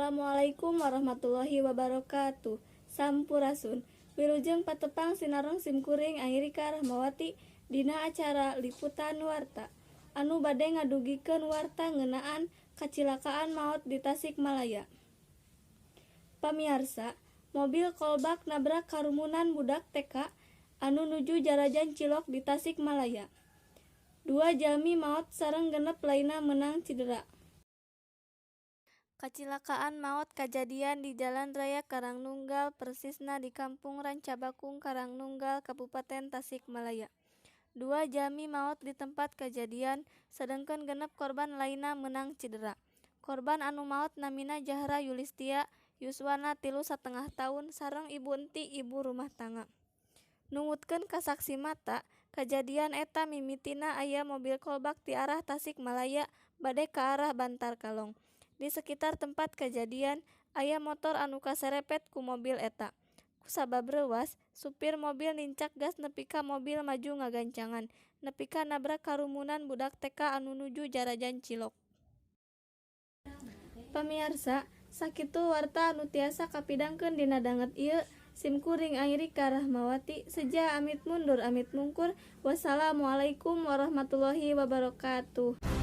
Assalamualaikum warahmatullahi wabarakatuh. Sampurasun. Wilujeng patepang sinareng simkuring Airika Rahmawati dina acara Liputan Warta anu bade ngadugikeun warta ngeunaan kacilakaan maot di Tasikmalaya. Pamiarsa, mobil kolbak nabrak karumunan budak TK anu nuju jarajan cilok di Tasikmalaya. Dua jalmi maot sareng 6 lainna meunang cidera. Kacilakaan maot kajadian di Jalan Raya Karangnunggal persisna di Kampung Rancabakung, Karangnunggal, Kabupaten Tasikmalaya. Dua jalmi maot di tempat kajadian, sedengkeun 6 korban lainna meunang cidera. Korban anu maot namina Jahra Yulistia, yuswana 3,5 taun sareng ibu enti ibu rumah tangga. Nungutkeun ka saksi mata, kajadian eta mimitina aya mobil kolbak ti arah Tasikmalaya bade ka arah Bantarkalong. Di sekitar tempat kajadian, aya motor anu kaserepet ku mobil eta. Kusabab reuwas, supir mobil nincak gas nepi ka mobil maju ngagancangan, nepi ka nabrak karumunan budak TK anu nuju jarajan cilok. Pamiarsa, sakitu warta anu tiasa kapidangkeun dina danget ieu. Simkuring Airika Rahmawati seja amit mundur amit mungkur. Wassalamualaikum warahmatullahi wabarakatuh.